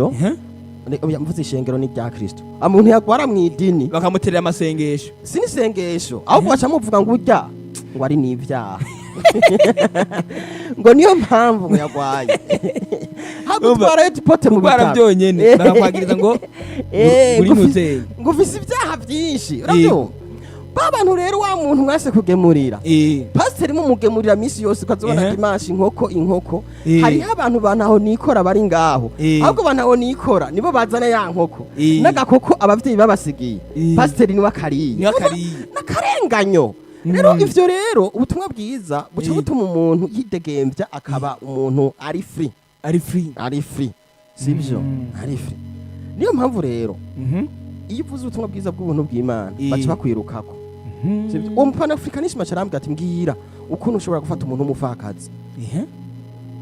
Oya, mvuze ishengero ni rya Kristo, umuntu yagwara mu idini bakamuterera amasengesho. Si n'isengesho, ahubwo baca muvuga ngo urya ngo ari n'ibyaha, ngo niyo mpamvu ngo yagwaye, hagutwara etipote mu kurwara bitaro byonyene bakakwagiriza ngo uri muteye. Ngo ufise ibyaha byinshi, urabyumva? Ba bantu rero, wa muntu mwase kugemurira, pasiteri mumugemurira misi yose, ukazobona dimanche inkoko, inkoko. Hariho abantu bantaho nikora bari ngaho. Ahubwo bantaho nikora nibo bazana ya nkoko n'agakoko abavyeyi babasigiye. Pasiteri niwe akariye. Niwe akariye. N'akarenganyo rero. Ivyo rero, ubutumwa bwiza buca butuma umuntu yidegembya, akaba umuntu ari free. Ari free. Ari free, sibyo? Ari free. Niyo mpamvu rero iyo uvuze ubutumwa bwiza bw'ubuntu bw'Imana, baca bakwirukako, sibyo? Uwo mupanafricanisme aca arambwira ati: "Mbwira ukuntu ushobora gufata umuntu w'umupfakazi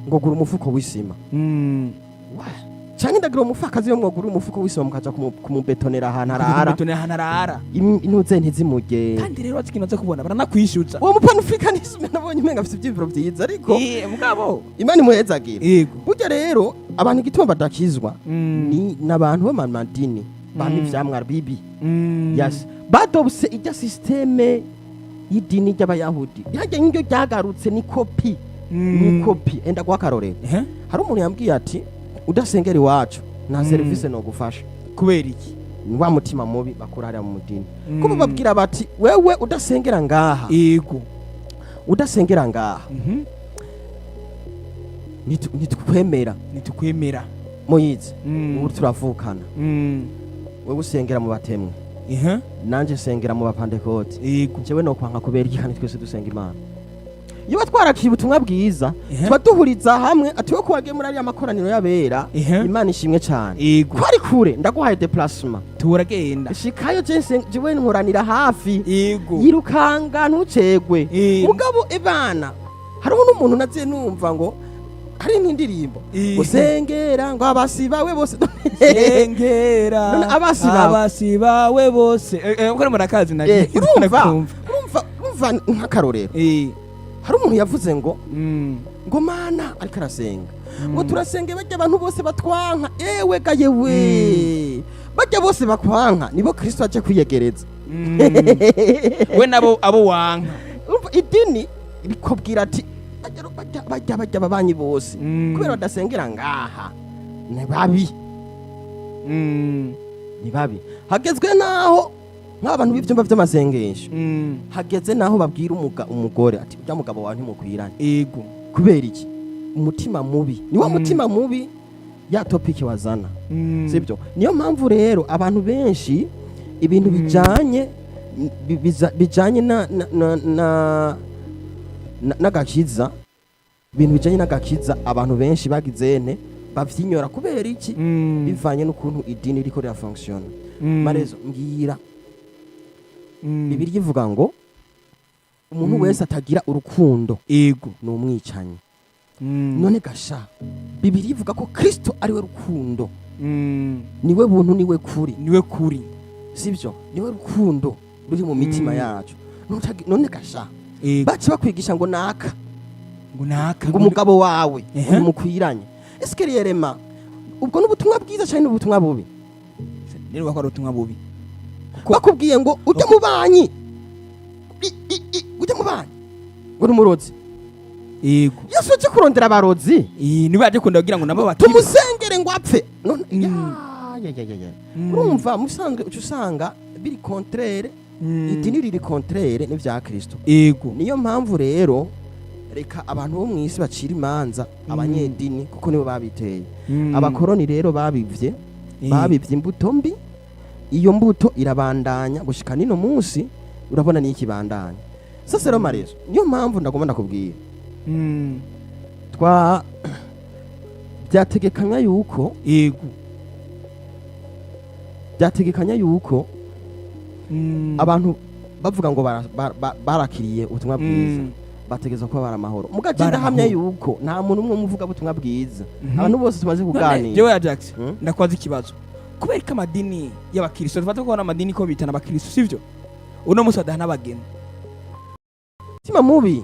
ngo gura umufuko w'isima." Canke ndagira umupfakazi yo mwogura umufuko w'isima, mukaja kumubetonera ahantu arara. Kumubetonera ahantu arara. Intuze ntizimugere. Kandi rero wazi ikintu aza kubona, baranakwishyuza. Uwo mupanafricanisme nabonye umenga afise ivyiyumviro vyiza, ariko Mugabo Imana imuhezagire. Burya rero abantu igituma badakizwa ni n'abantu b'amadini bampa ivyamwa bibi. Yes, badobse irya système y'idini ry'Abayahudi, yarya nk'iryo ryagarutse, ni kopi, ni kopi. Enda guha akarorero. Hari umuntu yambwiye ati: "Udasengera iwacu nta serivisi nogufasha." Kubera iki? Ni wa mutima mubi bakura hariya mu mudini, kuko babwira bati: "Wewe udasengera ngaha, udasengera ngaha, ntitwemera." Nitukwemera. Muyizi, ubu turavukana. Wewe usengera mu batemwe, nanje nsengera mu Bapantekoti. Jewe nokwanka kubera iki kandi twese dusenga Imana? Iyo twaraciye ubutumwa bwiza, tuba duhuriza hamwe ati: "Wo kuwagiye muri ariya makoraniro y'abera, Imana ishimwe cyane." Ko ari kure, ndaguhaye déplacement. Turagenda. Shikayo, je jewe nkoranira hafi. Yirukanga, ntucegwe. Mugabo ebana, hariho n'umuntu naziye numva ngo hari n'indirimbo usengera ngo abasi bawe bose. Sengera None abasi bawe. Abasi bawe bose. Uko murakazi na Urumva, urumva nk'akarorero, hari umuntu yavuze ngo ngo Mana, ariko arasenga ngo turasenge bajya abantu bose batwanka. Ewe ga yewe, bajya bose bakwanka nibo Kristo aje kwiyegereza. We nabo abo wanka. Urumva idini rikubwira ati bajya bajya bajya ababanyi bose, kubera badasengera ngaha, ni babi. Ni babi. Hagezwe naho nk'abantu b'ibyumba by'amasengesho, hageze naho babwira umugore ati: "Ujya mugabo wawe ntimukwiranye." Kubera iki? Umutima mubi niwo mutima mubi, ya topic wazana. Sibyo? Niyo mpamvu rero abantu benshi ibintu bijanye bijanye na n'agakiza, ibintu bijanye n'agakiza, abantu benshi bagize nte? Bavyinyora. Kubera iki? Bivanye n'ukuntu idini riko rirafonctionna. Marezo, mbwira. Bibiliya ivuga ngo umuntu wese atagira urukundo ni umwicanyi. None gasha, Bibiliya ivuga ko Kristo ari we rukundo, niwe buntu, niwe kuri. Niwe kuri. Sibyo? Niwe rukundo ruri mu mitima yacu. None gasha, baca bakwigisha ngo naka ngo naka ngo umugabo wawe mukwiranye. Eske riyerema ubwo n'ubutumwa bwiza cyane n'ubutumwa bubi? Rero bakora ubutumwa bubi. Bakubwiye ngo ujya mu banki, ujya mu banki ngo n'umurozi. Yesu aje kurondera abarozi? Niba yaje kunda kugira ngo nabo bakire. Tumusengere ngo apfe. None ya ya ya ya. Urumva, musanzwe uca usanga biri contraire. Idini riri contraire n'ivya Kristo. Niyo mpamvu rero reka abantu bo mw'isi bacira imanza abanyedini, kuko nibo babiteye. Abakoroni rero babivye, babivye imbuto mbi. Iyo mbuto irabandanya gushika nino munsi, urabona niyo ikibandanya. Sasa rero Marezo, niyo mpamvu ndagomba ndakubwira, twa byategekanywa yuko byategekanya yuko abantu bavuga ngo barakiriye ubutumwa bwiza, bategerezwa kuba bari amahoro. Mugace Bari ndahamya amahoro. yuko nta muntu umwe umuvuga butumwa bwiza, abantu bose tumaze None kuganira. jewe Ajax, ndakwaza ikibazo. Kubera ko amadini y'abakristo, dufata ko amadini ko bitana abakristo, sivyo, uno munsi badahana abageni? Mutima mubi.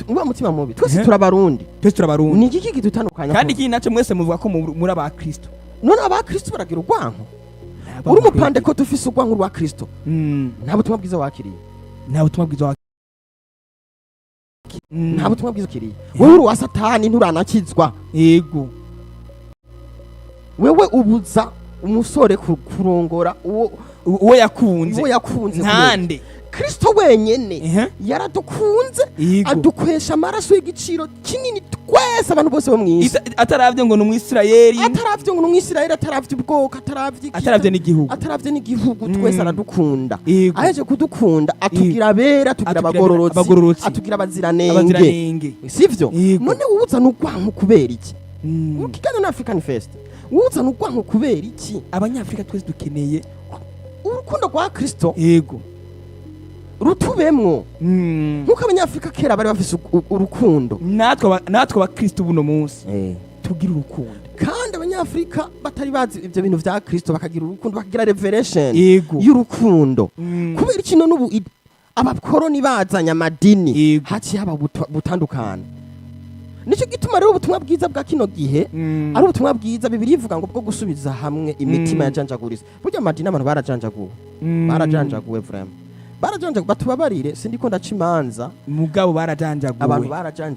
Wa mutima mubi, twese turabarundi. Twese turabarundi. Ni iki kidutandukanya? Kandi ikindi nacyo, mwese muvuga ko muri abakristo. None abakristo baragira urwanko? Uri umupandekote ufise urwanko rwa Kristo, nta butumwa bwiza wakiriye. Nta butumwa bwiza Nta butumwa bwiza wakiriye. Wewe uri uwa Satani, nturanakizwa. Wewe ubuza umusore kurongora uwo Uwo yakunze. Uwo yakunze. Nkande? Kristo wenyene yaradukunze, adukwesha amaraso y'igiciro kinini, twese, abantu bose bo mw'isi. Ataravye ngo ni umwisirayeli. Ataravye ngo ni umwisirayeli, ataravye ubwoko, ataravye iki, Ataravye n'igihugu. Ataravye n'igihugu, twese aradukunda. Aheje kudukunda, atugira abera, atugira Atugira abagororotsi, abagororotsi. atugira abaziranenge. Abaziranenge. Sivyo? Yego. None wuzana urwanko kubera iki? Ukigana na African Fest, wuzana urwanko kubera iki? Abanyafrika twese dukeneye urukundo rwa Kristo rutubemwo, nk'uko abanyafrika kera bari bafise urukundo. Natwe abakristo buno munsi tugira urukundo. Kandi abanyafrika batari bazi ibyo bintu vya Kristo bakagira urukundo, bakagira revelation y'urukundo. Kubera iki none ubu abakoroni bazanye amadini, haciye haba butandukana? Nicyo gituma rero ubutumwa bwiza bwa kino gihe ari ubutumwa bwiza Bibiri ivuga ngo bwo gusubiza hamwe imitima yajanjaguritse. Burya amadini, abantu barajanjaguwe, barajanjaguwe vraiment, barajanjaguwe. Batubabarire, sindiko ndaca imanza. Mugabo barajanjaguwe. Abantu barajanjaguwe.